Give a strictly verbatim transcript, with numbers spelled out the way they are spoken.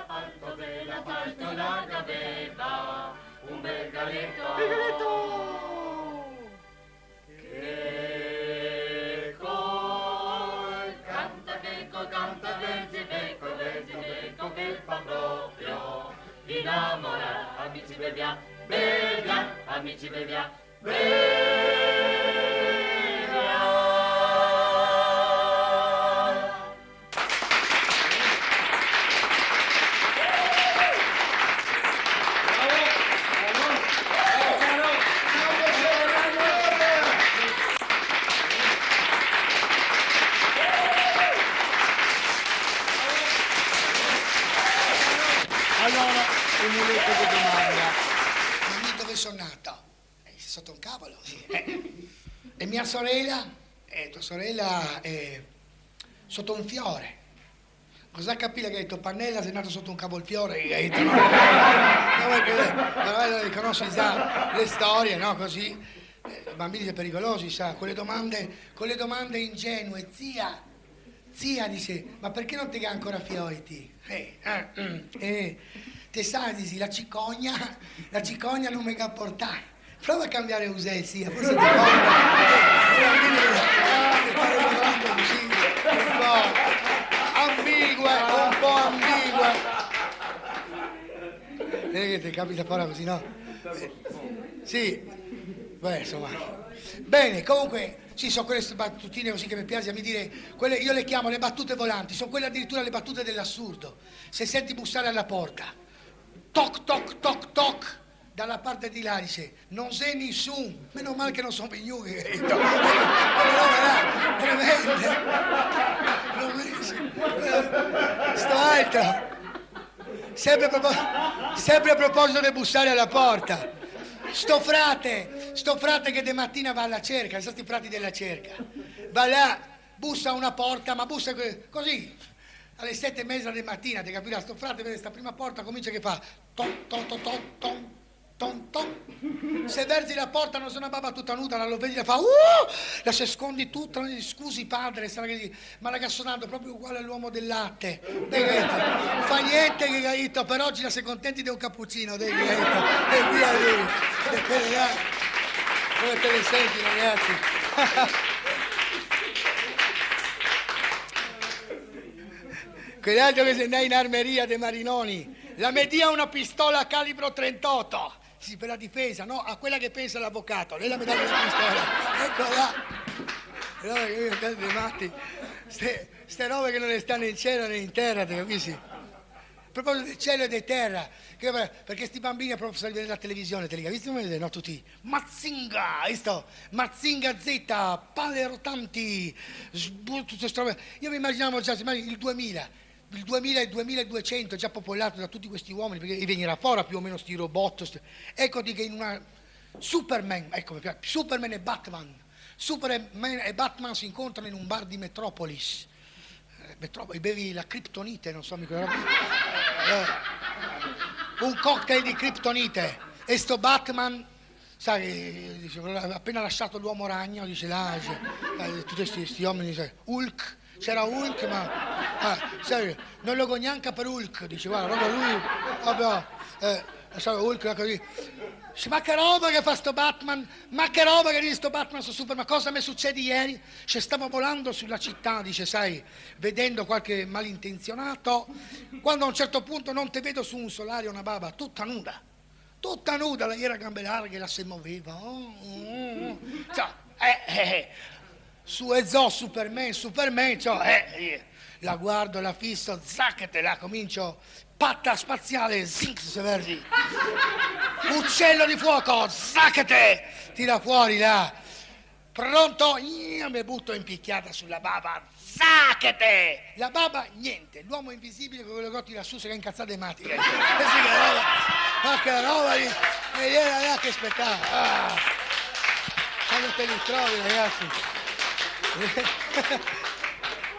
Alto de la palto la gaveva un bel galeto. Bel galeto! Che col canta, che col canta, verzi, che col verzi, che col che fa proprio inamorà. Amici, beviam, beviam, amici, beviam. Alora, un muleto de domanda. Ma mi dove son nato? Eh, soto un cavolo, sì, eh. E mia sorela? Eh, tua sorela, eh, soto un fiore. Cosa capì la che ga dito: "Pannella, xe nato soto un cavolfiore", che ga dito, no? No, parché, però, eh, conosi già le storie, no? Cusì, eh, i banbini xe pericolosi, sa, co le domande, co le domande ingenue, zia. Zia, dise, ma parché no te ga ancora fioi ti? Eh, eh, mm, eh, te sa, disi, la cicogna, la cicogna no me ga portà. Prova a cambiare usè, zia, forse te porta. Eh, eh, quindi, eh, te pare una domanda cusì, un po' ambigue, un po' ambigue. Eh, che te capita fora cusì, no? Eh, sì, beh, insoma. Bene, comunque, sì, so quele batutine cusì che me piaxe a mi dire, quele, io le chiamo le battute volanti, son quele addirittura le battute dell'assurdo. Se senti bussare alla porta, toc, toc, toc, toc, dalla parte di là, dice: "Non xe nisun, meno mal che no son vegnù", che ga dito. Una roba là, tremenda. Non mi-, sto altro. Sempre a propo-, sempre a proposito de bussare a la porta. Sto frate, sto frate che de matina va a la cerca, sa sti frati de la cerca. Va là, bussa a una porta, ma bussa co-, cusì, a le sete e meza de matina, te capirà, sto frate vede sta prima porta, comincia che fa ton, ton, ton, ton, ton. Ton, ton. Se verzi la porta, no xe una baba tuta nuda, la lo vedi, la fa: "Uh!" La se scondi tuta, la dixe: "Scusi, padre", sarà che dixe, "ma la ga sonà proprio uguale a l'uomo del latte." Te ga dito: "Fa gnente", che ga dito, "per oggi la se contenti de un cappuccino", te ga dito. E via lui. E quele là, come te le senti, ragazzi? Quel altro che xe ndà in armeria de Marinoni, la me dia una pistola calibro trentoto. Sì, per la difesa, no? A quela che pensa l'avocato, lei la me dà quela pistola. Eco là. Però, eh, casi de mati. Ste, ste robe che no le sta né in cielo né in tera, te capisi? A proposito de cielo e de tera, che, parché sti banbini a proposito de vedere la television, te li ga visti come, no, tuti? Mazinga, visto? Mazinga Z, pale rotanti, sbu-, tute ste robe. Io me imaginavo già, se immagini el duemila, el duemila e el duemiladuesento già popolà da tuti questi uomini, parché i vegnirà fora più o meno sti robot, sti, eco, digo, in una Superman, eco, me piaxe, Superman e Batman. Superman e Batman se incontrano in un bar di Metropolis. Eh, Metro-, i bevi la criptonite, no so, mica roba. Eh, un cocktail di criptonite. E sto Batman, sa, che, dixe, apena lasà l'Uomo Ragno, dixe, là, dixe, eh, tuti sti, sti omini, sa, Hulk, ghe gera Hulk, ma, ah, serio, no lo go gnanca per Hulk, dixe, varda, proprio lui, proprio, eh, sa, Hulk, eco lì. Dixe, ma che roba che fa sto Batman? Ma che roba che dixe sto Batman su Superman? Cosa me sucede ieri? Dixe, stavo volando sulla città, dixe, sai, vedendo qualche malintenzionato, quando a un certo punto non te vedo su un solare una baba, tutta nuda. Tutta nuda, la iera a gambe larghe, la se moveva. Oh, oh, oh. Ciò, eh, eh, eh. Su e zo, Superman, Superman, ciò, eh, eh. La guardo, la fiso, zachete, la comincio, pata spaziale, zinc, se verzi. Uccello di fuoco, zachete, tira fuori là. Pronto? Io me buto in pichiata su la baba, zachete! La baba, gnente. L'uomo invisibile co quele goti là su se ga incazà de mati. Eh sì, che roba, ma che roba lì! E iera là che spetava. Ah. Quando te li trovi, ragazzi.